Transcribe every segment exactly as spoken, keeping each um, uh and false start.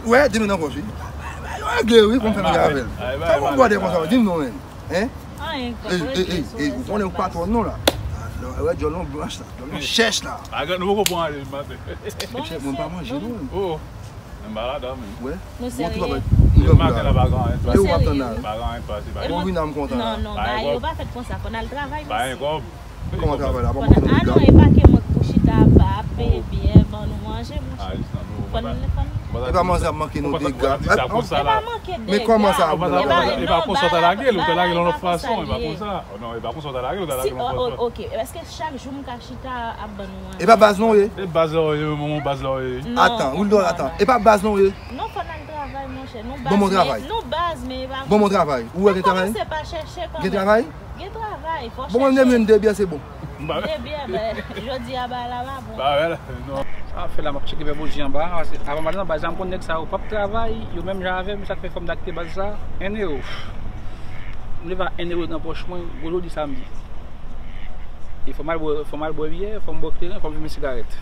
Wè, di m nan pòch, wi. Yo regle, wi, pou m fè bagay avè l. Sa pou m gade konsa, di m non, men. Hein? Anyen, kòb regle sou ou konnen ou patwòn non la. Wè, djòl non blanch la, djòl non chèch la. Agan, nou poko pran ale maten. Bon, mwen pa manje non. Oh, m pa ladan menm. Wè. Nou serye. Maten la pa gen anyen pase. Yo w ap tann la. Pa gen anyen pase. Bon, vin a m kontan la. Non, non, bagay yo pa fèt konsa, fò n al travay, mesye. Pa gen kòb. Kòman travay la? Pa manke nou de gad. Ah non, e pa ke mwen k pou chita ap bebe, ban nou manje, monchè. Fò n, fò n. E pa manzè ap manke nou de gad. E pa manke de gad. Men kòman sa ap bon? E pa konsa w ta lage l, ou ta lage l yon lòt fason, e pa konsa. Non, e pa konsa w ta lage l, ou ta lage l yon lòt fason. Ok, èske chak jou m ka chita ap ban nou manje? E pa baz non w ye? E baz la w ye, manman, baz la w ye. Atan, Wildor, atan. E pa baz non w ye? Non, fò n al travay, monchè. Nou baz, men, nou baz, men e pa. Bon, bon travay. Ou wè gen travay? Kòmanse pa chèche kanmenm. Gen travay? Gen travay, fò chèche. Bon, mwen menm, de byè, se bon. De byè, men, jodi a, bagay la pa bon. Bagay la, non. Sa ap fè la, m ap tcheke bèbouji anba, paske avan m al nan baz la, m konn nèg sa yo p ap travay, yo menm jan avè m, sa k fè fò m ta kite baz la, en ewo. M leve a en ewo nan pòch mwen, gwo jodi samdi. E fò m al bwè, fò m al bwè byè, fò m bwè kleren, fò m fimen sigarèt.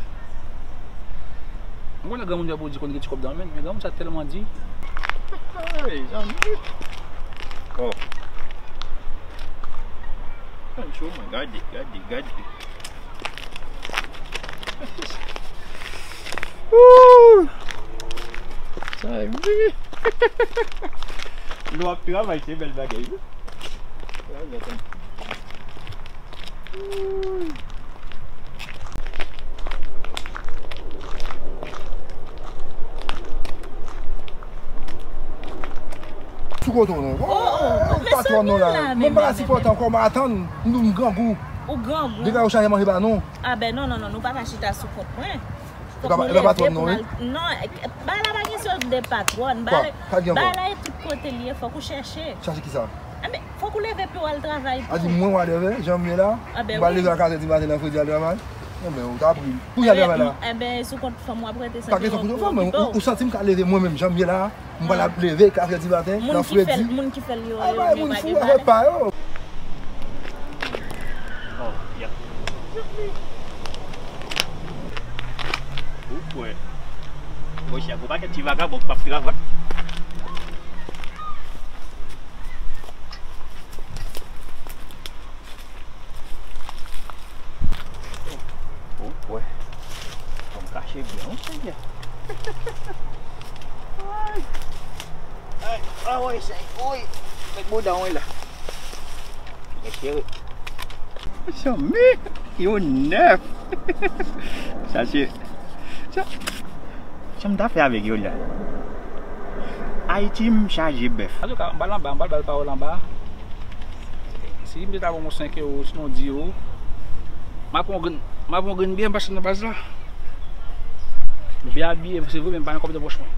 M konnen granmoun yo pou di konn gen ti kòb nan men l, men granmoun sa tèlman di. Hey, zanmi. Oh. Tann cho mwen, gade, gade, gade. Woo! Sa e wi. Lè w ap travay, se bèl bagay, wi. Sou kote w non. Oh, oh, oh, patwòn non la. Mwen pa ka sipòte ankò, m atann, m grangou. Ou grangou? Depi ou chache manje ba nou. Ah ben non, non, non, nou pa ka chita sou kont mwen. Fòk nou leve pou n al. Non, bagay la pa kesyon de patwòn. Bagay la e tout kote l ye, fòk ou chèche. Chèche kisa? Enben, fòk ou leve pou w al travay tou. A di mwen whatever, jan m ye la, m pral leve a katrè di maten nan fredi al travay. Enben, ou ta pri. Pou y al travay la. Enben, sou kont fanm w ap rete san ki yon pou okipe w. Ou santi m ka leve mwen menm jan m ye la, m pral ap leve katrè di maten nan fredi. Moun ki fè l yo, yo pa gen bagay. Oh, yeah. Ou kwè. Monchè, gon pakèt ti vagabon k p ap travay. Ou kwè. Fò m kache byen, wi, Senyè. Ay. Ay, ah, wi, Senyè, wi. Met bouda w la. Mesye, wi. Zanmi, yo nèf. Sa se, sa, sa m ta fè avèk yo la. Ayiti, m chaje bèf. Antouka, m pral anba, m pral ba l pawòl anba. Si misye ta ban m yon senk ewo, sinon di ewo, m a pran yon grenn, m a pran yon grenn byè, m pase nan baz la. M byen abiye, se vre, men m pa gen kòb nan pòch mwen.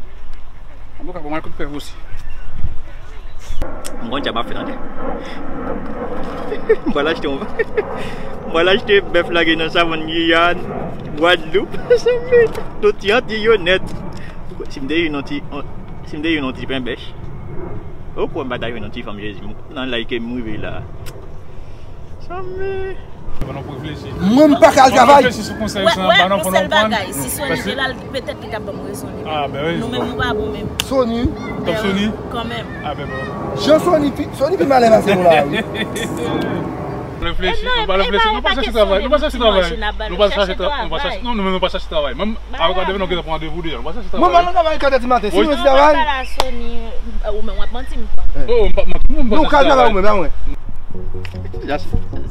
Antouka, bon, m al kote pèp osi. M konn sa m ap fè, tande. M pral achte yon, m pral achte bèf lage nan savann Giyàn, Gwadloup, tout ti anti yo nèt. Si m te jwenn yon ti, yon, si m te jwenn yon ti penbèch. Ou kwè m pa ta jwenn yon ti fanm Jezi m. Nan like m rive la. Zanmi. Mwen m pa ka al travay. Wè, wè, yon sèl bagay, si Sony te la, petèt li t ap ban m rezon li menm. Nou menm nou pa bon menm. Sony. Top Sony. Kanmenm. Jan Sony pi, Sony pi malè pase nou la wi. Reflechi, nou pa reflechi, nou pa chache travay, nou pa chache travay. Nou pa chache travay, nou pa chache, non, nou menm nou pa chache travay. Menm avèk Adeven nou gentan pran randevou deja, nou pa chache travay. Mwen m al nan travay katrè di maten, si mwen ti travay. Ou menm w ap manti m kwè. Oh, m p ap manti, mwen m pa chache travay. Sa,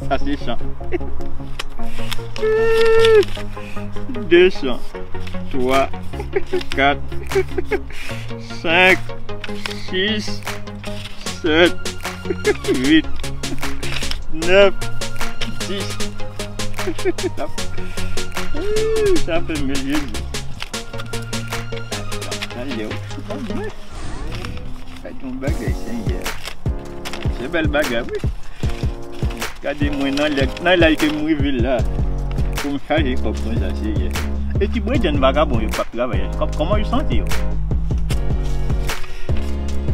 sa se chan. De chan. Twa, kat, senk, sis, sèt, uit, nèf, dis. Sa fè m byen, Jezi. Gade yon bagay, Senyè. Se bèl bagay, wi. Gade mwen nan lè, nan lè ke m rive la. Pou m chaje kòb konsa, Senyè. E ti bredjenn vagabon yo k ap travay, kò-, kòman yo santi yo?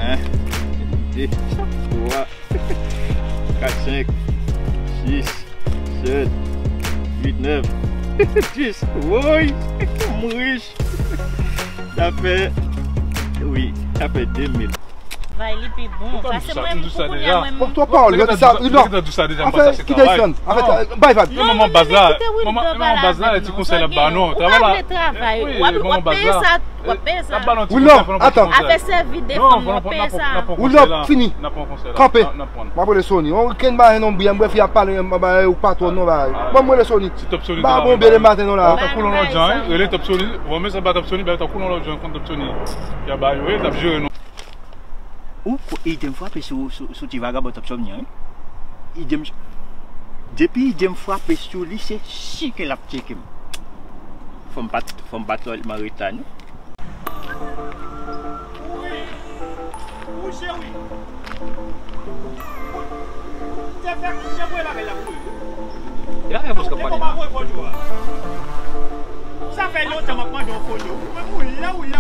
En, de, twa, kat, senk, sis, sèt, uit, nèf, dis. Woy! M rich! Sa fè Wi, sa fè de mil. Travay li pi bon. Sa se mwen menm pou kounye a mwen. Bon, twò pawòl, yo di sa, non. Afè, kite Isan. Afè, bay vag. Non, manman baz la, manman baz la, ti konsèy la ba non. Travay la. Travay. W ap peye sa, w ap peye sa. Wi, non, atan. Afè sèvi de fanm, w ap peye sa. Wi, non, fini. Kanpe. M ap rele Sony. On kenn bagay non, byen, brèf, y ap pale, m ba ou patwon non, bagay. Bon, m rele Sony. M ba bon byen maten non la. Ou ta koule on lòt jan, wi. Rele Top Sony. Bon, men sa ba Top Sony, ba ta koule on lòt jan kont Top Sony. Y a ba yo, wi, l ap jere nou. Ou ko idem frape sou sou sou ti vagabon Top Sony an, wi. Idem. Depi idem frape sou li, se si ke l ap tcheke m. Fò m pa t fò m pa t tèlman reta non. Ou cheri. Te fè koute voye la la pou. E pa fè plis k ap pale la. Sa fè lontan m ap mande yon foto. Ou la, ou la.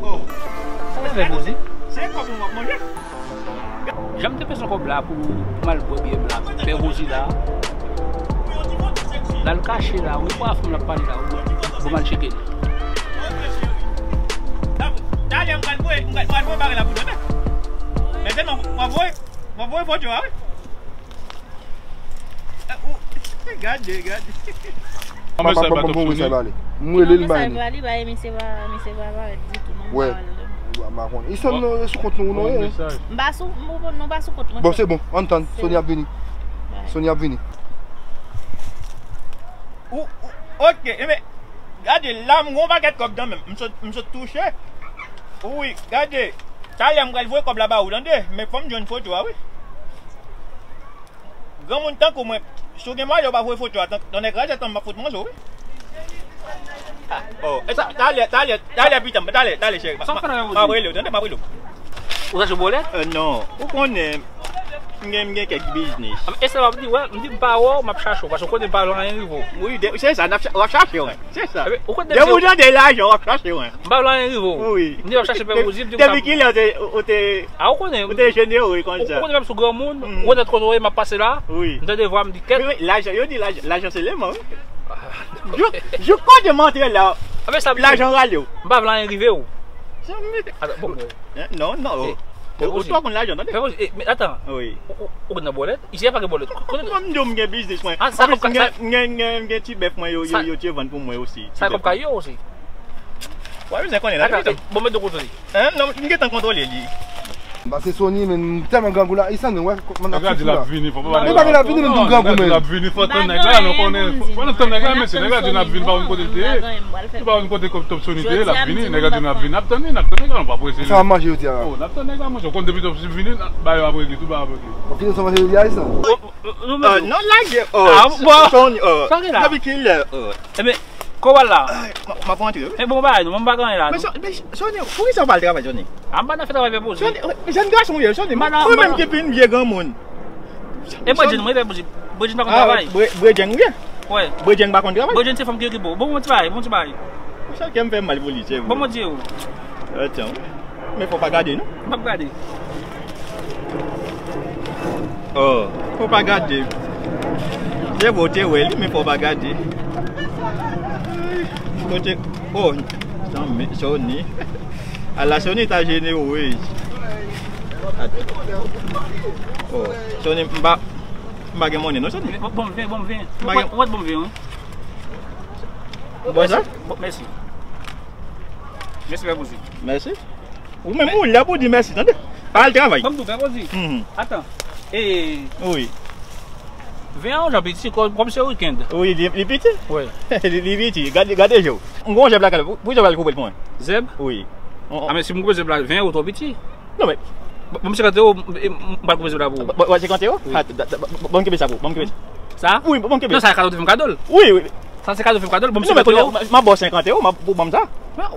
Oh. Sa fè Pozi? Se kòb nou ap manje. Jan m te bezwen kòb la pou m al bwè byè m la, pè Pozi la. L al kache la, wi, pou afè m l ap pale la, wi. Bon, m al tcheke l. Talè m pral voye, m pral voye bagay la pou nou, men. Men sèlman, m ap voye, m ap voye foto a, wi. Gade, gade. Mwen sa ba Top Sony. M rele l bay li. Misye pa, misye pa parèt ditou non. Wè. M pa konn. Isan nou sou kont nou non ye. M pa sou, nou pa sou kont mwen. Bon, se bon. Ann tann. Sony ap vini. Sony ap vini. Ou, ou, ok, men gade la m gon pakèt kòb nan men m. M sot, m sot touche. Wi, gade. Talè m pral voye kòb la ba ou tande. Men fò m jwenn foto a wi. Granmoun tankou mwen, si w gen mwayen w pa voye foto a, tan nèg raje tan m ap fout manje w wi. Oh, e sa, talè, talè, talè pitan, talè, talè cheri. M ap rele w, tande, m ap rele w. Ou chache bòlèt? Non, ou konnen, m gen, m gen kèk biznis. E sa m ap di, wè, m di m pa wè w, m ap chache w, paske w konnen m pa vle anyen rive w. Wi, se sa, w ap chache w, se sa. Depi w tande lajan, w ap chache w. M pa vle anyen rive w. Wi. M di w ap chache pè Rozi, m di w. Depi kilè ou te, ou te. A, ou konnen. Ou te jenere konsa. Ou konnen menm sou granmoun, ou wè nèt kote w ye, m ap pase la. Wi. M tande vwa, m di kèt. Wi, wi, lajan, yo di lajan, lajan se leman, wi. Jou, jou kote m antre la, lajan rale w. M pa vle anyen rive w. Janm mete. Ata, bon, bon. Non, non. Ou twò konn lajan, tande. Pè Rozi, men atan. Wi. Ou konn nan bòlèt? Isi a pa gen bòlèt. Mwen m di w m gen biznis mwen. Anplis m gen, m gen, m gen, m gen ti bèf mwen yo, yo, yo te vann pou mwen osi. Sa kòb kay yo osi. Wè, mwen konnen la. Bon, mwen de kontwole. Hein? Non, m gentan kontwole li. M pase Sony, men m tèlman grangou la. Isan nou wè kòman n ap sou la. Nèg la di l ap vini, fò pa. Nèg la di l ap vini, fò tann nèg la, nou konnen. Fò nou tann nèg la, mesye. Nèg la di l ap vini, pa konn kote l te ye. Nou pa konn kote Top Sony te ye, l ap vini. Nèg la di n ap vini, n ap tann nèg la, n ap tann nèg la, nou pa prese li. Sa w ap manje jodi a? Oh, n ap tann nèg la manje. Ou konn depi Top Sony vini, bagay yo ap regle, tout bagay ap regle. Ou fini sa manje jodi a, Isan? Non, lage. Oh, Sony, oh. Depi kilè? Ebyen, kòb la. M ap rantre wi. E bon bagay nou, mwen m pa gen anyen la non. Men Sony, poukisa w pa al travay, Sony? A, m pa nan fè travay pè Pozi. Sony, jèn gason w ye, Sony. Mwen menm ki pi vye granmoun. E Bredjèn mwen pè Pozi. Bredjèn pa konn travay. Bredjèn w ye? Wè. Bredjèn pa konn travay? Bredjèn se fanm ki okipe w. Bon, bon ti bagay, bon ti bagay. Sa kè m fè mal pou li, se vre. Bon, bon di yo. Atann. Men fò w pa gade non. M p ap gade. Oh, fò w pa gade. Se vre w te wè li, men fò w pa gade. Kote, oh, Sony, Sony. Ala Sony ta jenere wi. Oh, Sony, m pa, m pa gen monnen non, Sony. Bon, bon, vin, bon, vin. Ou pa, ou pa bon vin, wi. Bon sa? Bon, mèsi. Mèsi, pè Pozi. Mèsi. Ou menm ou la pou di mèsi, tande? Pa al travay. Ban m di w, pè Pozi. Atan. E. Wi. Vin an jan piti, kò, kòm se weekend. Wi, li, li piti? Wi. Li, li piti. Gade, gade je w. M gon zèb lakay la. Pou, pou zèb la koupe l pou mwen. Zèb? Wi. A, men si m koupe zèb la, vin ewo twò piti. Non, men. Ban m senkant ewo, m, m, m pral koupe zèb la pou ou. Ba, ba, senkant ewo? Wi. Ban m kenbe sa pou ou. Ban m kenbe sa. Sa? Wi, ban m kenbe. Non, sa kado te fè m kado l. Wi, wi. Sa se kado fè m kado l, ban m senkant ewo. M ap ba w senkant ewo, m ap, pou ban m sa.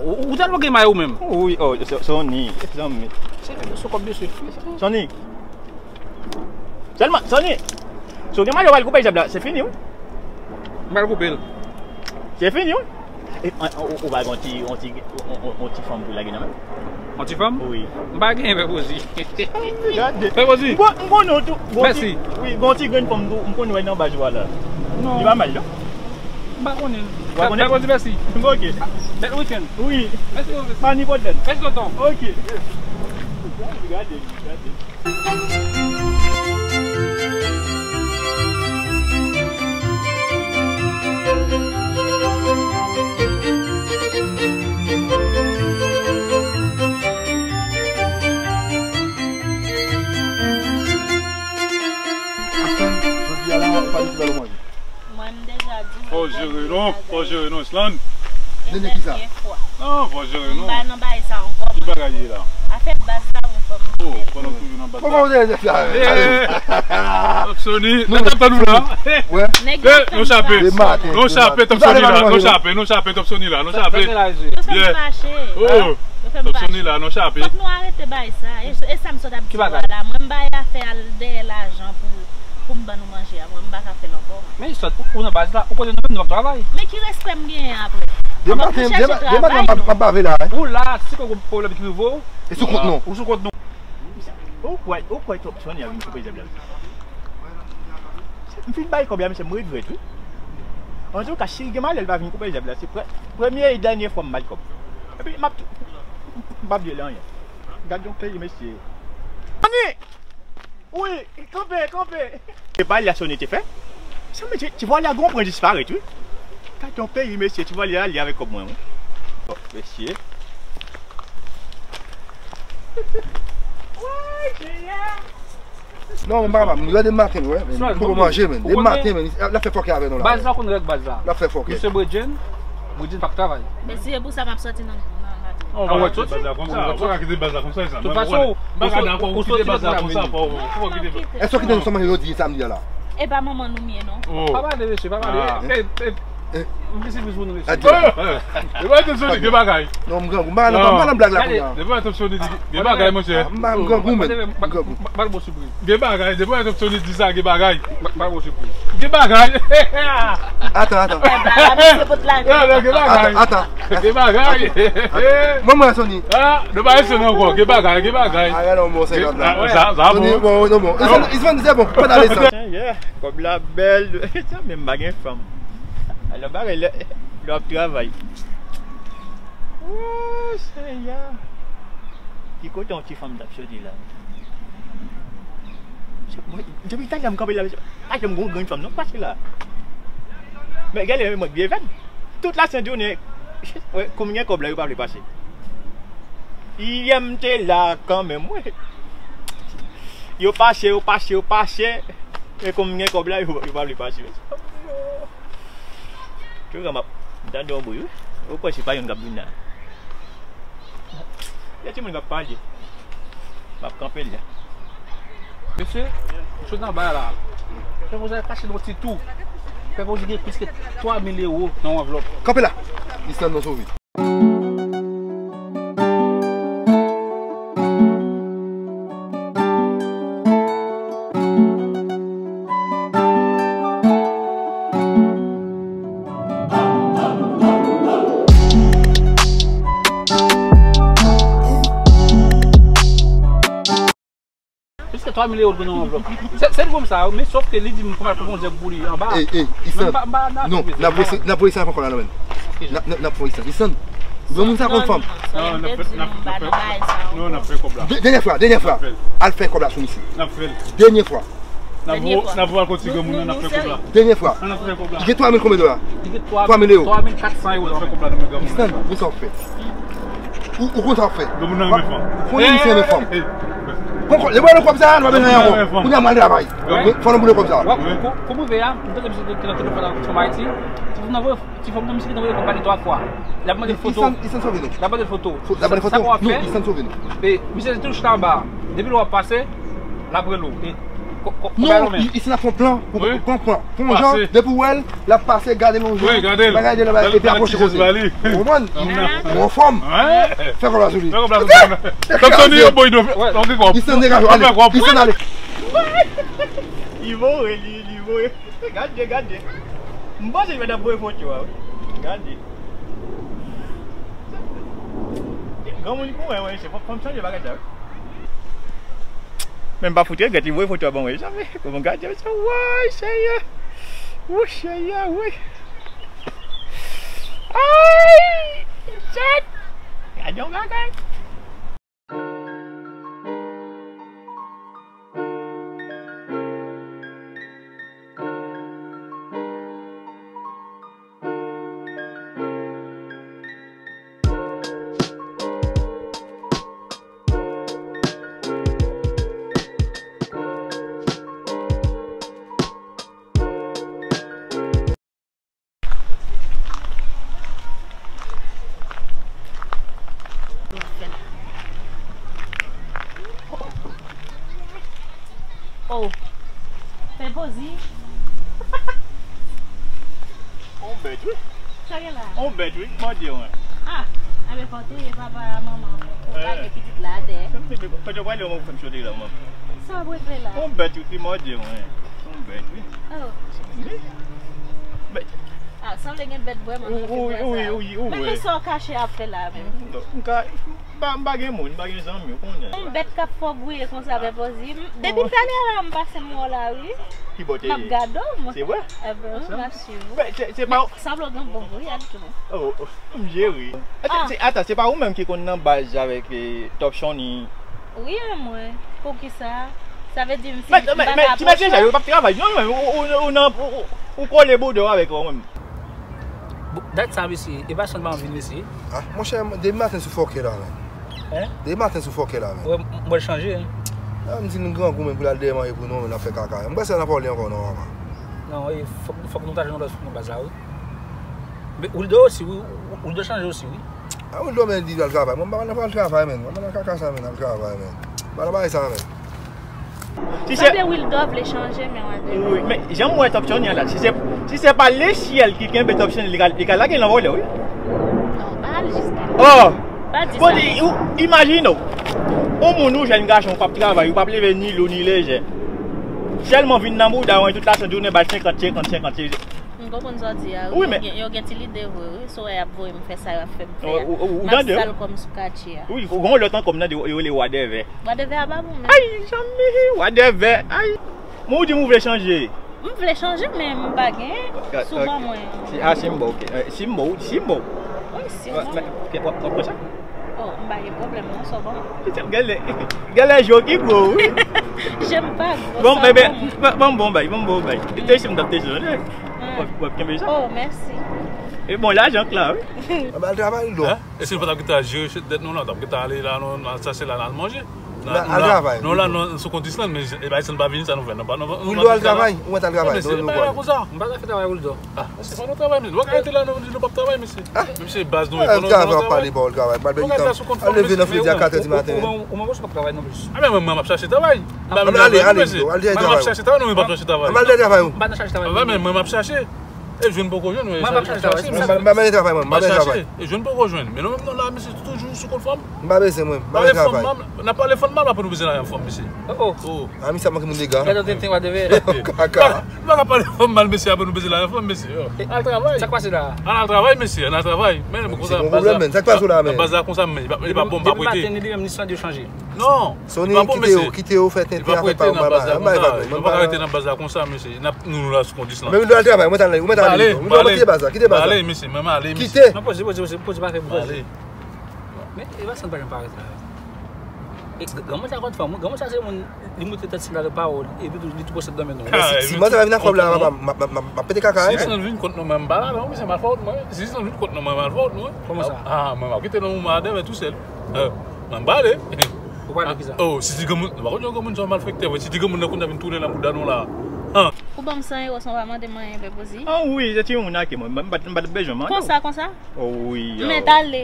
Ou, ou tèlman gen may ou menm. Wi, oh, Sony, zanmi. Se, se kòb mesye. Sony. Sèlman, Sony. Si w gen may ou pral koupe zèb la, se fini, wi. M pral koupe l. Se fini, wi. E, an, ou, ou pa gen yon ti, yon ti, yon, yon, yon ti fanm pou lage nan men? Yon ti fanm? Wi. M pa gen, pè Pozi. Gade. Pè Pozi. M konnen w tou. Mèsi. Wi, gon ti grenn fanm tou, m konn wè nan baz ou a la. Non. Li pa mal, non? M pa konnen. Ou pa konnen? Mèkredi, mèsi. Ok. Bèl wikenn. Wi. Mèsi, mèsi. Pa ni pwoblèm. Mèsi, tonton. Ok. Gade, gade. Jodi a la, ou pa mete bal ou manje. Mwen, m deja di w. Fò w jere non, fò w jere non, Island. Dènye ki sa? Dènye fwa. Non, fò w jere non. M pa nan bagay sa ankò, mwen. Ki bagay ye la? Afè baz la, mwen, fò m kanpe l. Oh, pandan w toujou nan baz la. Kòman w te sa? Eh, Top Sony, nou t ap tann ou la. Wè. Nèg yo fè m fache. Nou chape, Top Sony la, nou chape, nou chape, Top Sony la, nou chape. Yo fè m fache. Oh, Top Sony la, nou chape. Fòk nou arete bagay sa. E, e sa m sot ap di w la. Mwen, m bay afè al dèyè lajan pou, pou m ban nou manje a. Mwen, m pa ka fè l ankò. Men Island, ou, ou nan baz la, ou konnen nou menm nou p ap travay. Men ki respè m genyen apre? Depi maten, depi maten m ap, m ap bave la, hein. Ou la, si gon pwoblèm ki rive w, e sou kont nou. Ou sou kont nou. Ou kwè, ou kwè Top Sony a vin koupe zèb la? M fin bay kòb la, mesye, m regrèt, wi. Antouka, si l gen malè, l pa vin koupe zèb la, se pre-, premye e dènye fwa m ba l kòb. Epi, m ap tou, m p ap di l anyen. Gad yon peyi, mesye. Ani! Wi, kanpe, kanpe. Se pa li a Sony te fè. Sa vle di, ti vòlè a gon pran disparèt, wi. Gad yon peyi, mesye, ti vòlè a li avèk kòb mwen, wi. Bon, mesye. Woy, Jeyè. Non, mwen pa kapab. M gade maten, wi. M poko manje, men. Depi maten, men. L ap fè fòkè avè nou la. Baz la konn règ baz la. L ap fè fòkè. Misye Bredjen, Bredjen p ap travay. Men si se pou sa, m ap sòti nan, nan, nan. An wè, soti. Ou pa ka kite baz la konsa, sa. Tout fason, ou soti nan konsa, fò, fò kite baz la. Èske w kite nou sa manje jodi samdi a la? E pa manman nou m ye, non. Pa pale, mesye, pa pale. M gen sipriz pou nou, mesye. E pa Top Sony, gen bagay. Non, m grangou. M pa nan, m pa nan blag la kounye a. Depi Top Sony di gen bagay, monchè. M grangou, men. M grangou. Gen bagay, depi Top Sony di sa, gen bagay. Gen bagay. Atan, atan. Gen bagay. Atan. Gen bagay. Mwen, mwen, Sony. Ah, nou pa ese non ankò. Gen bagay, gen bagay. Ah, non, bon, senkant la. Sa, sa bon. Sony, bon, non, bon. Isvan, Isvan, se bon. Pa t ale sa. Yeah, kòb la bèl. Men m pa gen fanm. Alò, bagay, lè, lè w ap travay. Woo, Seyè. Ki kote yon ti fanm t ap soti la? Mwen, depi talè m kanpe la, pa janm gon grenn fanm non k pase la. Men gade, men mwen byen fèt. Tout la sent jounen, wi, kou m gen kòb la, yo pa vle pase. Yè m te la kanmenm, wi. Yo pase, yo pase, yo pase. E kou m gen kòb la, yo, yo pa vle pase. Tout jan m ap tande yon bri, wi. Ou kwè se pa youn k ap vin la? Gen timoun k ap pale. M ap kanpe l la. Mesye, sot nan ba la. Fè poze al kache nan yon ti tou. Fè poze gen plis ke twa mil ewo nan yon anvlòp. Kanpe la. Island nan sove. Jiska twa mil ewo l gen nan anvlòp. Se, se li pou m sa, men sòf ke li di m pou m al pran yon zèb pou li anba. Ey, ey, Isan. Non, n ap voye, n ap voye sa ankò la nan men. N ap, n ap, n ap voye sa. Isan, granmoun sa konn fanm. Non, n ap fè, n ap, n ap fè, non, n ap fè kòb la. Dè-, dènyè fwa, dènyè fwa. Al fè kòb la sou misye. N ap fè l. Dènyè fwa. N ap voye, n ap voye al kot ti granmoun nan, n ap fè kòb la. Dènyè fwa. N ap fè kòb la. Li gen twa mil konbyen dola? Li gen twa mil ewo. Twa mil kat san ewo. N ap fè kòb la nan men granmoun nan. Isan, gwo sa w fè. Ou, ou konn sa w ap fè. Granmoun nan renmen fanm. Ou konnen misye renmen fanm. Bon, lè w pran kòb sa a, nou pa bezwen anyen ankò. Kounye a m al travay. Fò nou boule kòb sa a. Kou, kou m rive a, m tande misye te nan telefòn avèk fanm Ayiti. Ti fanm nan voye, ti fanm nan misye te voye kòb ba li twa fwa. L ap mande l foto. Isan, Isan sove nou. L ap mande l foto. L ap mande l foto. Non, Isan sove nou. E misye te toujou chita anba. Depi lè w ap pase, l ap rele w. E Ko-, ko-, non, i, isi n ap fè yon plan pou, pou, pou, pou, pou yon jan, depi w wè l, l ap pase, gade l yon jan, bagay de la, epi apwoche kote. Ou konprann? Ou anfòm. Fè kòb la sou li. Fè kòb la sou li. Top Sony, yo, boy, nou fè kòb. Isan degaje, ale. Isan ale. Li voye, li, li voye. Gade, gade. M panse li pa t ap voye foto a, wi. Gade. Granmoun li pou wè, wè, se fò, fò m chanje bagay sa, wi. Men m pa fout regrèt, li voye foto a ban mwen. Sa fè, kòman gade, sa, woy, Seyè. Woy, Seyè, woy. Bagay. Oh. Fè poz wi. On bèt wi. Sa gen la? On bèt wi, mande mwen. Ah, anben fò te ye papa, manman, pou lage pitit la atè. Kote w prale, ou fè m chote la, manman. Sa w regle la? On bèt wi, mande mwen. On bèt wi. Oh. Wi. Bèt. Ah, sanble gen bèt vrèman nan fim nan sa. Wi, wi, wi. Men, men sa w kache ap fè la menm? M ka, m pa, m pa gen moun, m pa gen zanmi, ou konnen. On bèt k ap fè w gouye konsa, Pè Pozi. Depi talè a la, m pase m wè w la, wi. Ki bò te ye? M ap gade w, mwen. Se vre? Enben, wi, m ap swiv ou. Men, se, se pa... Sanble w gen bon voyaj tou. Oh, oh, m jere. Atan, se, atan, se pa ou menm ki konn nan baz avèk, eh, Top Shonny? Wi, e mwen. Poukisa? Sa vle di m si m pa ka pran chans? Men, men, ti mesye sa yo p ap travay. Non, men, ou, ou, ou, ou nan, ou, ou, ou kole bouda w avèk yo menm. Bon, dat sa, mesye, e pa chanjman anvi, mesye. Ah, monchè, depi maten sou fòkè la, men. Hein? Depi maten sou fòkè la, men. Wè, m, m wè l chanje, hein. Ah, m di n grangou, men pou l al dèyè manje pou nou, men n ap fè kaka. M pa sa nan pale ankò, non, mama. Non, e, fòk, fòk nou ta jwenn yon lòt fi nan baz la, wi. Men Wildo osi, wi, Wildo chanje osi, wi. Ah, Wildo, men, di l al travay. Mwen, m pa nan pral travay, men. Mwen, nan kaka sa, men, al travay, men. M pa nan bagay sa, men. Si se... Sanble Wildo vle chanje, men whatever. Wi, men jan m wè Top Shonny an la, si se, si se pa lesyèl ki kenbe Top Shonny, li ka, li ka lage l nan vòlè, wi. Non, pa al jiska la. Oh! Pa di sa. Bon, i-, ou, imajine w. On moun, ou jèn gason, ou p ap travay, ou p ap leve ni lou ni lejè. Sèlman vin nan bouda w, tout lasann jounen, bay senkant, senkant, senkant. M konprann sa w di a, wi. Wi, men yo gen, yo gen ti lide vre, wi. Sou wè y ap voye m fè sa y ap fè m fè a. Ou, ou, ou tande? M ap sal kòm sou katye a. Wi, ou gen yon lòt ankò m tande, yo rele Wadèvè. Wadèvè a pa bon, men. Ay, zanmi, Wadèvè, ay. Men ou di m ou vle chanje. M vle chanje, men m pa gen. Souvan mwen. Si, ah, si m ba w, ok. Eh, si m ba w, si m ba w. Wi, si w ban mwen. W ap pran sa? Oh, m pa gen pwoblèm, non, sa w ban mwen. Genlè, genlè je w ki gwo, wi. Je m pa gwo, sa w ban mwen. Bon, bebe, ban m bon bay, ban m bon bay. Te si m t ap te jwenn, eh. W ap, w ap kenbe sa? Oh, mèsi. E bon, lajan k la, wi. Ann al travay, Wildo. Hein? E si nou pa t ap gentan al jere dèt nou la, nou t ap gentan ale la, nou, nou al chache la, nou al manje. Nou al travay, nou la, nou sou kont Islande, men e ba Islande pa vini, sa nou fè? Nou pa, nou pa, nou pa al travay. Ou al travay, ou mèt al travay. Non, nou pa konsa. M pa ka fè travay, Wildo. Ah, mesye, fò nou travay, mesye. Nou pa ka rete la, nou di nou p ap travay, mesye. Mesye, baz nou ye, fò nou travay. Travay, w ap pale pawòl travay. M pral bay kòb. Al leve nan fredi a kat è di maten. Ou mwen, ou mwen, ou p ap travay non plis. Ah, men mwen, mwen, m ap chache travay. Ann ale, ale, Wildo, al dèyè travay ou. Mwen, m ap chache travay, non, mwen pa chache travay. Ann al dèyè travay ou. M pa nan chache travay. Mwen menm, mwen, m ap chache. E jwenn poko jwenn, mwen. Mwen pa chache travay. Mwen pa, mwen pa mennen travay, mwen. Mwen pa mennen travay. E jwenn poko jwenn. Men nou menm, nou la, mesye, toujou sou kont fanm. M pa bezwen, mwen. M pa bezwen travay. N ap pale fanm mal, n ap pale fanm mal, apre nou bezwen lajan fanm, mesye. Oh, oh. Ah, misye ap manke moun dega. Gade yon tenten, wadèvè. Kaka. Nou pa ka pale fanm mal, mesye, apre nou bezwen lajan fanm, mesye. Al travay. Sa k pase la? Al, al travay, mesye, al travay. Men, konsa, baz la, baz la konsa, men li pa, li pa bon, m pa prete. Depi maten, ni li menm, ni Sandyo chanje. Non. Sony, kite yo, kite yo fè tenten avèk pa yo, m pa, m pa, m pa, m pa rete nan baz la konsa, mesye. N ap, nou, nou la sou kondisyon. Men Wildo al travay, mwen t al, ou mèt ale, Wildo, kite baz la, kite baz la. Mwen ale, mesye, mwen ale, mesye. Kite. Non, poze, poze, poze, poze, pa fè poze. Men, e pa sa n pa janm parèt la. E, granmoun sa konn fanm, wi. Granmoun sa se moun, li moute tèt sila de pawòl, epi tou, li tou pwosèd nan men nou. Si, si mwen ta vin ak kòb la, m ap, m ap, m ap, m ap pete kaka, wi. Si Islande vin kont nou, mwen m pa la, non, mesye, m al fè wout mwen. Si Islande vin kont nou, mwen m al fè wout mwen. Kòman sa? Ah, mwen m ap kite nan moman atè, men tou sèl. Mwen m pa ale. Ou pral nan kisa? Oh, si ti granmoun, nou pa konn yon granmoun sa malfektè, vre. Si ti granmoun nan konn ap vin tounen nan bouda nou la. Han. Ou ban m san ewo san w pa mande m anyen, Pè Pozi? Ah wi, se ti moun ake mwen. M pa, m pa t bezwen mande w. Konsa, konsa? Oh wi. M mèt ale.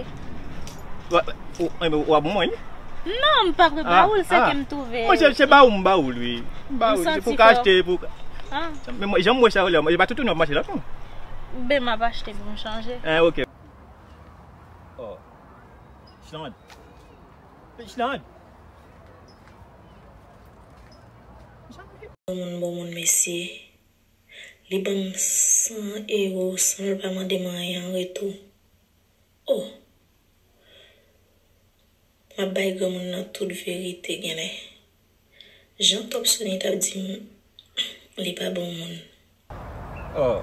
Ou, ou, ou, ou a bon mwen, wi? Non, m pa prepare w, se ke m twouve. Mwen, se, se ba ou m ba ou l, wi. M ba ou l, se pou ka achte, pou ka... Men mwen, jan m wè sa yo la, e pa toutouni w ap mache la, non? Ben, m ap achte pou m chanje. Ah, ok. Oh. Islande. Islande. Bon moun, bon moun, mesye. Li ban m san ewo san l pa mande m anyen an retou. Oh! M ap bay granmoun nan tout verite genlè. Jan Top Sony t ap di m, li pa bon moun. Oh.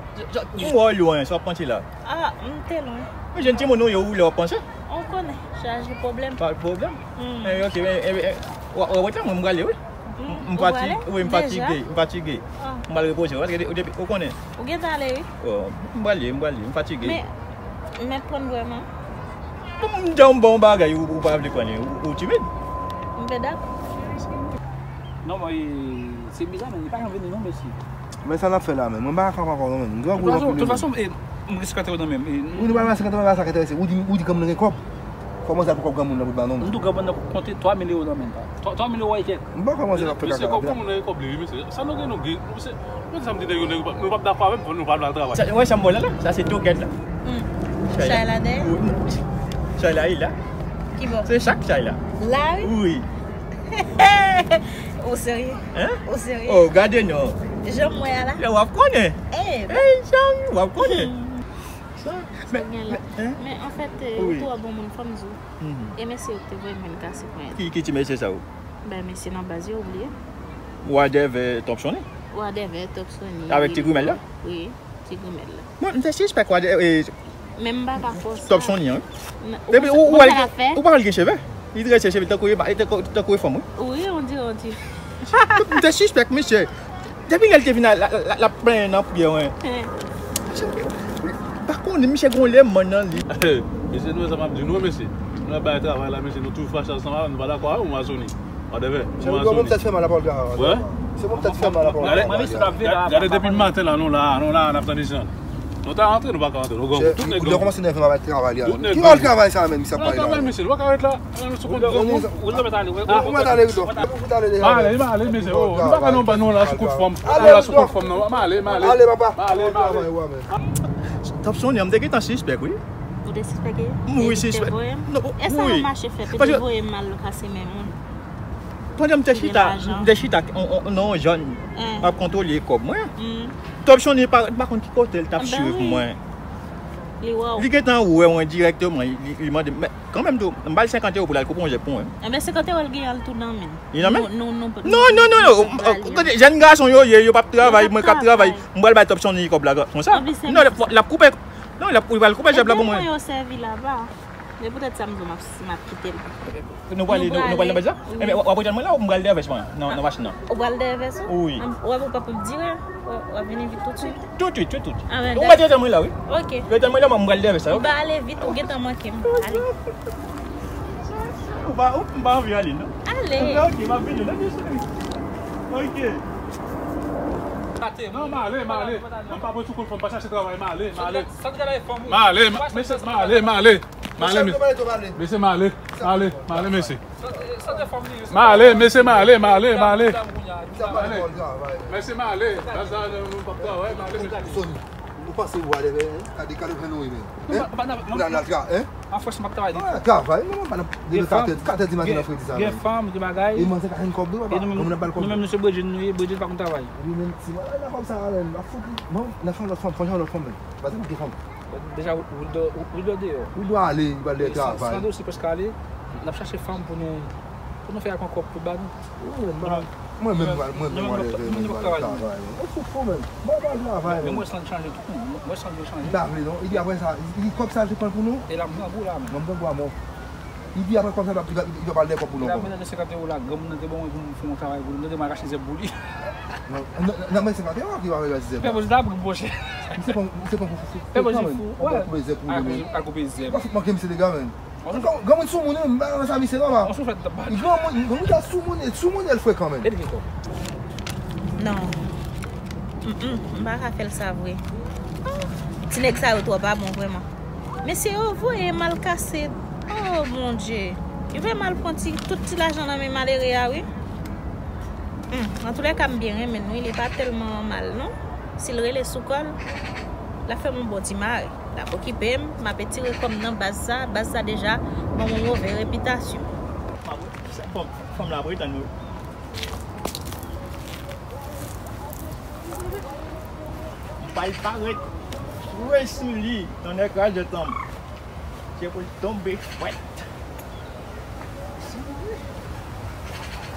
M wè w lwen, sa w ap panse la? Ah, m te lwen. Men jèn timoun ou ye, ou lè w ap panse? Ou konnen, chaje pwoblèm. Pa pwoblèm. Hmm. Eh, ok, eh, eh, eh, w ap ret la, mwen, m prale, wi. M, m fatige, wi, m fatige, m fatige. Ah. M pral repoze, w konnen. Ou gentan ale, wi. Oh, m prale, m prale, m fatige. Men, m mèt pran vrèman. Bon, m di w m ba w bagay, ou, ou pa vle konnen, ou, ou timid. M fè dak. Non, mwen, se bizarre, men li pa janm vini, non, mesye. Men sa n ap fè la menm? Mwen pa ka pran kòb non menm. Tout fason, tout fason, e, m respekte w nan menm. Wi, nou pa respekte, nou pa sa k enterese. Ou di, ou di granmoun nan gen kòb. Kòman sa pou kòb granmoun nan pou ba non menm? M di w granmoun nan konte twa mil euro nan menm. Twa mil euro e kèk. M pa kòmanse ap fè kaka. Mesye, kòb granmoun nan e kòb li, wi, mesye. Sa nou gen, nou gen. Mesye, mwen sa m di nèg yo, nèg yo pa, nou p ap dakò avè m, fò nou pa al travay. Sa, wè sa m wè la la? Sa se tokèt la. Hmm. Chay la dèyè? Wi. Chay la, li la. Ki bò? Se chak chay la. La, wi? Wi. Ou serye? Hein? Ou serye? Oh, gade non. Jan m wè a la? Lè w ap konnen. Eh, jan w ap konnen. Hmm. Sa, men, men, hein? Men anfèt, eh, ou twò bon moun, fò m di w. Mhm. E mesye yo ki te voye m vin kase ponyèt. Ki, ki ti mesye sa yo? Ben, mesye nan baz yo, ou bliye. Wadèvè Top Sonny? Wadèvè Top Sonny. Avèk ti grimèl la? Wi, ti grimèl la. Mwen, m te sispèk Wadèvè, eh, men m pa ka fòse. Top Sonny, hein? Epi ou, ou pa wè l gen cheve? Li trese cheve tankou, tankou, tankou fanm, wi. Wi, on dirait, on dirait. M te sispèk, mesye. Depi lè l te vin la, la, la, la plenyen nan priyè, wi. Pa konnen, misye gon lè mann nan li. Mesye, nou wè sa m ap di nou, mesye. Nou ap bay travay la, mesye, nou tou fache ansanm avè m, nou pa dakò avè w, Masoni. Wadèvè, se ou menm tèt fè mal apòl travay. Wè? Se ou menm tèt fè mal apòl travay. Gade, gade depi maten la, nou la, nou la, n ap tande jan. Nou ta rantre, nou pa ka rantre. Nou granmoun, tout nèg granmoun. Ou kòmanse nève m avèk travay li a. Tout nèg granmoun. Ki wòl travay sa menm, misye ap pale la? Travay, mesye, nou pa ka ret la. Ou mèt ale, ou mèt ale, Ridò. Ou mèt ale deja. M ale, m ale, mesye. Oh, nou pa ka non, ba nou la sou kout fòm. Nou la sou kout fòm, non. M ale, m ale. Ale, papa. M ale, m ale. Top Sonny, m te gentan sispèk, wi. Ou te sispèk? Wi, sispèk. Eske sa mache fè? Te voye m al kase men moun. Pandan m te chita, m te chita nan yon zòn, m ap kontwole kòb mwen. Top Sonny pa, pa konn ki kote l t ap swiv mwen. Li wè w. Li gentan wè mwen dirèkteman, li, li mande m, men kanmenm tou, m ba l senkant ewo pou l al koupe yon zèb pou mwen. Enben, senkant ewo l gen al tou nan men l. Li nan men l? Non, non, non, non. Kote jèn gason yo ye, yo p ap travay, mwen k ap travay. M pral bay Top Sonny kòb la konsa. Non, l ap, l ap koupe. Non, l ap, li pral koupe zèb la pou mwen. Ebyen, mwen yo sèvi laba. Men poutèt sa m di w m ap, m ap kite l. Nou prale, nou, nou prale nan baz la? Wi. Enben, w ap ret tann mwen la ou m pral dèyè vès mwen nan, nan machin nan? Ou pral dèyè vès ou? Wi. Ou wè pou pa pou dire, w ap vini vit toutswit? Toutswit, toutswit. Ou mèt ret tann mwen la, wi. Ok. Ret tann mwen la, mwen m pral dèyè vès la, ok? M va ale vit, ou gentan manke m. Ale. Ou pa, ou, m pa anvi ale, non. Ale. Ok, m ap vini, non, byen seri. Ok. Ate, non, m ale, m ale. Mwen pa pran sou kout fòm, pa chache travay, m ale, m ale. M ale, m ale, m ale. M ale, mesye. Mesye, m ale, m ale, m ale, mesye. M ale, mesye, m ale, m ale, m ale. Mesye, m ale. Baz la, nou p ap travay, m ale, mesye. Ou panse ou alèz, hein? Gade, gade jan nou ye menm. Hein? Ou la, la, hein? Afrèch m ap travay depi. Ah, travay, non, non, pa nan, depi katè, katè di maten nan fredi sa. Gen fanm, gen bagay. E manzè ka jwenn kòb tou, papa. Kòm nou ap ba l kòb. Nou menm, nou se bredjenn nou ye, bredjenn pa konn travay. Wi, men si mwen la kòb sa, la fouti. Bon, nan fanm, lòt fanm, fò jwenn lòt fanm, men. Paske m gen fanm. Deja, Wildo, Wildo deyò. Wildo ale, li pral dèyè travay. Sandro osi prèske ale. N ap chache fanm pou nou, pou nou fè al pran kòb pou ba nou. Wi, mwen, mwen menm, mwen menm, whatever, mwen pral travay, mwen. Mwen fou fou, men. Mwen pral travay, men. Mwen santi chanje tout, non. Mwen santi chanje. Li pa vle, non. Epi apre sa, li, kòb sa, li te pran pou nou. E la, m grangou la, men. Mwen, m grangou a mò. Epi apre kòb sa, li va, li va pral dèyè kòb pou nou ankò. E la, men nan senkant ewo la, granmoun nan te ban mwen pou m fè yon travay pou li. M te di m al achte zèb pou li. Non, nan, nan, nan, men senkant ewo ki va fè zèb la. Pè Bondye ta pran m, monchè. Misye pran, misye pran pou fou, fou, fou, kanmenm. Pè Bondye fou, wè. Al koupe zèb. Al koupe zèb. Ou pa fout manke misye deja, men. Granmoun sou moun, wi, m pa nan sa misye non, pa. Granmoun ta sou moun, sou moun, l frekan, men. Non. Mm, mm, m pa ka fè l sa vre. Ti nèg sa yo twò pa bon, vrèman. Mesye yo voye m al kase. Oh, Bondye. Yo voye m al pran ti, tout ti lajan nan men malere a, wi. Hmm, antoulèka, m byen renmen l, wi. Li pa tèlman mal, non. Si l rele sou kò l, l ap fè m yon bon ti mare. L ap okipe m, m ap etire kò m nan baz sa, baz sa deja ban m yon move repitasyon. Fanm, fanm la ap ret tann nou. M pral parèt fre sou li nan nèg kraze tanm. Se pou l tonbe frèt.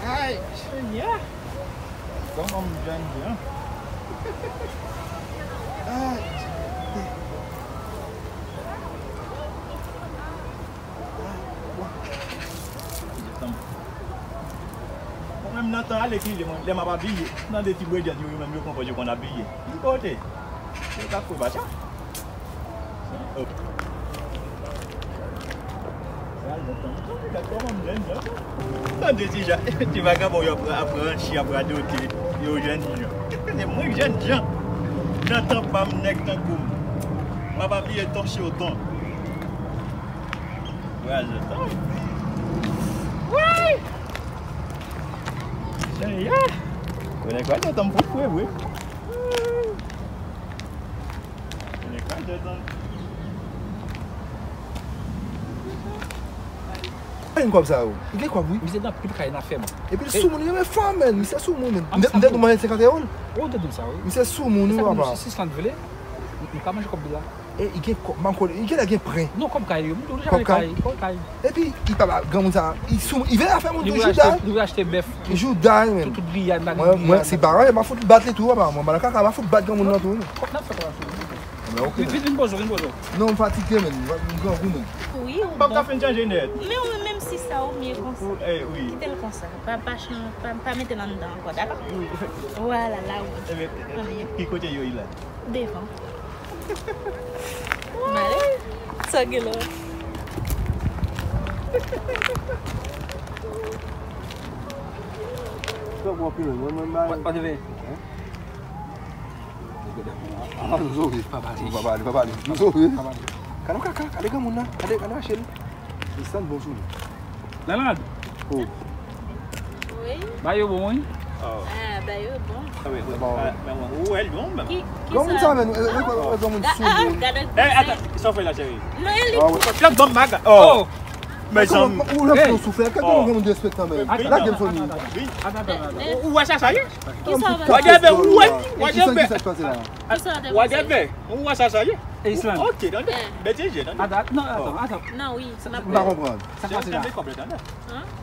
Ay, Senyè! Kòman m jwenn byen? Mwen menm nan tan ale ki mwen, lè m ap abiye, nan de ti bredjèt yo, yo menm yo konpòt yo konn abiye. Ki kote? Yo t ap fè pa sa. Hop. Tande ti jan, ti vagabon yo ap, ap ranchi, ap radote, yo jèn jan. Se mwen k jèn jan. Nan tan pa m, nèg tankou m. M ap abiye ton sur ton. Vwazin. Woy! Senyè! Konnen kwa, se tanm pou fre vre. Konnen kwa, se tanm. Gen kòb sa yo. Li gen kòb, wi. Misye nan pil kay nan fèm. Epi l sou moun, li renmen fanm, menn. Misye sou moun, menn. M te, m te di w manyen senkant ewo l. Ou te di m sa, wi. Misye sou moun, wi, papa. Si, si Sisland vle, nou ka manje kòb li la. E, li gen kòb, m pa konnen, li genlè gen pren. Non, kòb kay li, m di w deja. Kòb kay? Kay, kòb kay. Epi, li pa ba granmoun sa, li sou, li vle afè moun tou, jouda. Li vle achte bèf. Jouda, menn. Tout, tout griyad la, mwen, mwen, si pa, m a fout bat li tou, papa. Mwen, malakaka, m a fout bat granmoun nan tou, wi. Kòb n ap fè kòb la. Vin, vin, vin poze w, vin poze w. Non, m fatige, menn. M grangou, menn. Wi, ou bon. Pap ka fin chanje nèt. Men ou menm si sa ou byen konsa. Kite l konsa. Pa, pa chan-, pa, pa mete l anndan ankò, dakò? Wi. Vwala, la wi. Ebyen, ki kote yo ye la? Devan. Male. Sa gen la? Sa bon, pi lwen, mwen, mwen, mwen. Pa, pa te veye. Hein? Ah, nou sove. Pa pale. Pa pale, pa pale. Nou sove. Pa pale. Gade kaka, gade granmoun nan, gade, gade Rachel. Li santi bon sou li. Lalande. Oh. Wi. Ba yo bon, wi. Oh. Ah, ba yo bon. Ah, wi, wi. Bon. Ah, men bon, ou wè l bon, men. Ki, ki granmoun sa, men, e, e, e, granmoun sou moun. Ah, ah, gade. Eh, atann, sa w fè la, cheri? Non, e li. Ah, wi. Fè bon baga. Oh. Mezanmi. Ou lè fè yon souflèt, kèk moun gen moun derespektan, men. Lage m sou li. Atann, atann, atann. Ou wè sa, sa ye? Kisa w ap fè? Whatever, ou wè, whatever. Kisa k pase la? Kisa w ap fè? Whatever. Ou wè sa, sa ye? Island. Ok, tande. Betize, tande. Atann, non, atann, atann. Non, wi, m ap konprann. Sa k pase la? Tande kòb la, tande.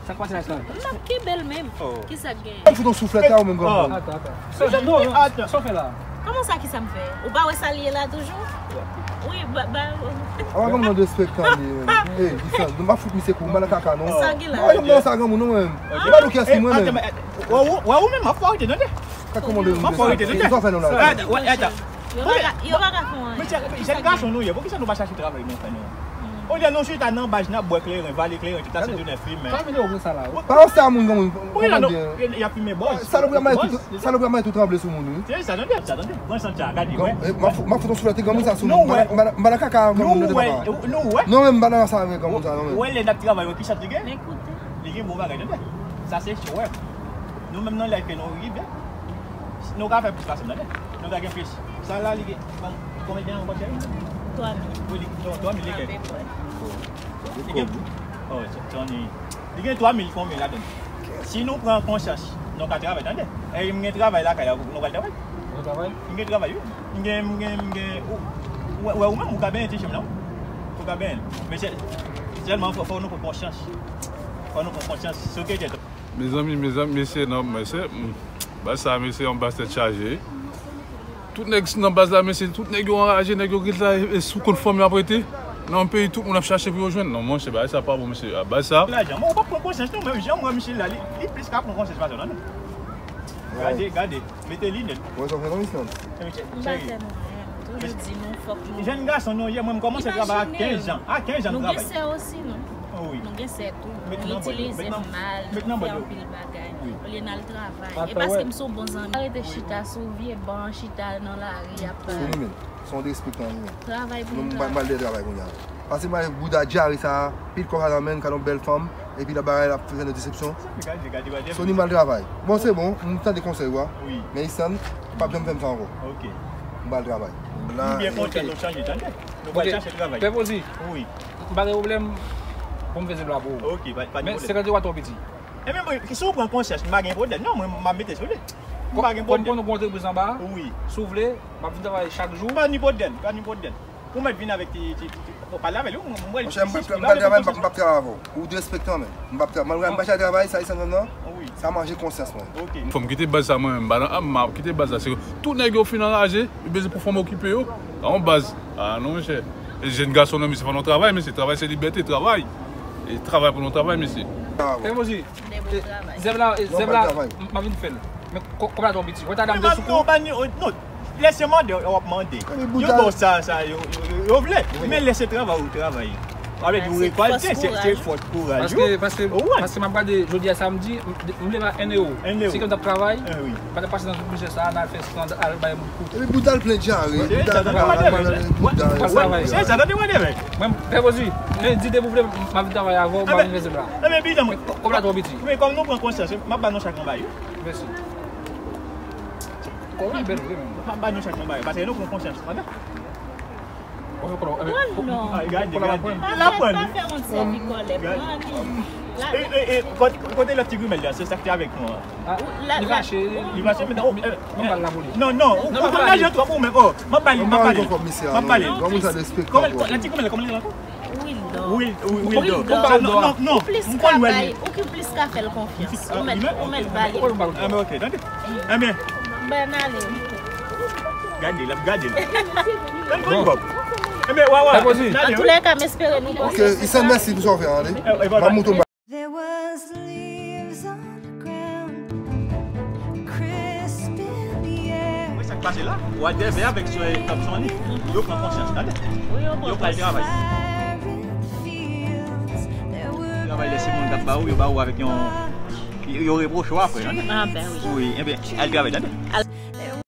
Sa k pase la, Island? M ap kenbe l menm. Kisa k gen? Ou fout yon souflèt la, ou menm, granmoun. Atann, atann. Sa, non, non, sa w fè la? Kòman sa, kisa m fè? Ou pa wè sa l ye la toujou? Wi, ba, ba. Awa, granmoun nan derespektan li, menm. Ey, Island, nou pa fout misye kou, m pa nan kaka, non. Sa ki la? Mwen, m nan sa, granmoun, non, menm. Mwen pa nou kiyès ki mwen, menm. Wè ou, wè ou menm, m ap fè w rete, tande. Kòman de moun sa fè nou la? Yo pa ka, yo pa ka fè anyen. Mesye, jèn gason nou ye, poukisa nou pa chache travay nou fè nou? Olye nou chita nan baj, n ap bwè kleren, vale kleren, chita se tounen fimen. Pa yon sa moun, granmoun. Poukisa nou, y ap fimen bòz. Salopri ap mete tout, salopri ap mete tout tranble sou moun, wi. Se sa, tande, sa, tande. Pran sant sa, gade, wè. M ap fout yon souflèt granmoun sa sou nou. M pa nan kaka granmoun nan, papa. Nou wè. Non, men m pa nan sa avèk granmoun sa, non, men. Ou wè lè n ap travay, wè ki sant li gen? Li gen bon bagay, tande. Sa se chwè. Nou menm nan lè ke nou rive, nou ka fè plis pase m, tande. Nou ka gen plis. Sa la, li gen, bon, konbyen gen ankò, cheri? Twa mil. Wi, li, non, twa mil li gen. Apepre. Li gen, oh, Tony. Li gen twa mil konbyen ladan l? Si nou pran konsyans, nou ka travay, tande. E m gen travay lakay la, nou pral travay. Ou travay? M gen travay, wi. M gen, m gen, m gen, ou, ou, ou, ou menm, ou ka benyen ti chen m nan. Ou ka benyen l. Men se, sèlman fò, fò nou pran konsyans. Fò nou pran konsyans. Se ok, tèt. Mezanmi, mezanmi, mesye, non, mesye, mm, baz sa, mesye, yon baz tèt chaje. Tout nèg nan baz la, mesye, tout nèg yo anraje, nèg yo ret la, e, e sou kont fanm yo ap rete. Nan yon peyi, tout moun ap chache pou yo jwenn. Non, monchè, bagay sa pa bon, mesye. A, baz sa. Lajan, men ou pa pran konsyans, non, men jan m wè misye la, li, li plis ka pran konsyans pase w, non. Gade, gade, mete linèt. Wè, sa fè non, Island. M pa fè non, men m toujou di nou, fòk nou. Jèn gason nou ye, mwen, m kòmanse travay a kenz an. A kenz an, m travay. Nou gen sè osi, non? Wi. Nou gen sè tou. Nou itilize mal, nou fè anpil bagay. Wi. Olye n al travay. E paske m se yon bon zanmi. Pa rete chita sou vye ban, chita nan lari ap. Se yon derespektan li ye. Travay pou nou travay. M al de travay kounye a. Pase m al bouda dyare sa, pil kòb sa nan men l, ka yon bèl fanm, epi la bagay la fè nou desepsyon. Sony, m al travay. Bon, se bon, m tande konsèy ou a. Wi. Men Isan, p ap janm fè m sa ankò. Ok. M al travay. M byen kontan nou chanje, tande. Nou pral chache travay. Pè Pozi. Wi. M pa gen pwoblèm pou m fè zebra pou ou. Ok, pa, pa de pwoblèm. Men senkant ewo a twò piti. Ebyen, bon, si w pran konsyans, m pa gen pwoblèm. Non, mwen, m ap mete sou li. M pa gen pwoblèm. Kòm nou gen yon antrepriz anba a, wi, si w vle, m ap vin travay chak jou. Pa ni pwoblèm, pa ni pwoblèm. Ou mèt vin avèk ti, ti, ti, ti, pale avè l, wi, mwen, mwen, mwen, monchè, m pral travay, m p ap, m p ap travay avè w. Ou derespektan, men. M p ap travay. Mwen, mwen, mwen, travay, sa, sa, non, non. Wi. Ka manje konsyans mwen. Fanm kite baz sa mwen menm, ba nan ap, m ap kite baz la. Se tout nèg yo fin anraje, yo bezwen pou fanm okipe yo. Sa yon baz. Ah non, monchè. E jèn gason nan, mesye, fò nou travay, mesye. Travay se libète, travay. E travay pou nou travay, mesye. Fè mozi. Zèb la, zèb la, m ap vin fè l. Men kòb la twò piti. Wè ta dam de soukou. Non, lè se mande, w ap mande. Yo ba w sa, sa, yo, yo, yo vle. Men lè se travay ou travay. Avèk nou rekòlte, se, se fòs kouraj ou. Paske, paske, paske m ap gade jodi a samdi, m, m leve a en ewo. En ewo. Si ke m t ap travay, m pa t ap pase nan tout mizè sa a, nan al fè stand, al bay moun kou. Epi bouda l plen dyare, bouda l plen dyare, bouda l plen dyare. Se sa, tande mwen demen. Mwen, fè pozi. Men di depi w vle, m ap vin travay avè w, m ap vin fè zèb la. Ebyen, bidon mwen. Kòb la twò piti. Men kòm nou pran konsyans, m ap ba nou chak yon bagay. Mèsi. Kòb la bèl vre menm. M ap ba nou chak yon bagay, paske nou pran konsyans, tande? Pran non. Gade, gade. L ap pran li. Kote, kote lòt ti grimèl la, se sa k te avèk nou an. Li fache. Li fache, men non, non, ou konn lage twòp ou menm. Oh, m ap ba li, m ap ba li. M ap ba li. Lòt ti grimèl, kòman li rele ankò? Wildor. Wil-, Wil-, Wildor. Wildor. Non, non, non. Ou plis ka bay, ou ki plis ka fè l konfyans. Ou mèt, ou mèt ba li. Ah, men ok, tande. Ebyen. Bènale. Gade l, ap gade l. Tande Wildor. Ebyen, wè, wè. Antoulèka, m espere nou konfyans. Ok, Isan, mèsi pou sa w fè a, tande. M ap montre w. There was leaves on the ground, crisp in the air. Wè sa k pase la? Wè Dèvè avèk sè Thompson li, yo pran konsyans, tande. Yo pral travay. Travay lè se moun k ap ba ou, yo ba ou avèk yon, yo repwoche w apre, tande. Ah, ben wi. Wi, ebyen, al travay, tande.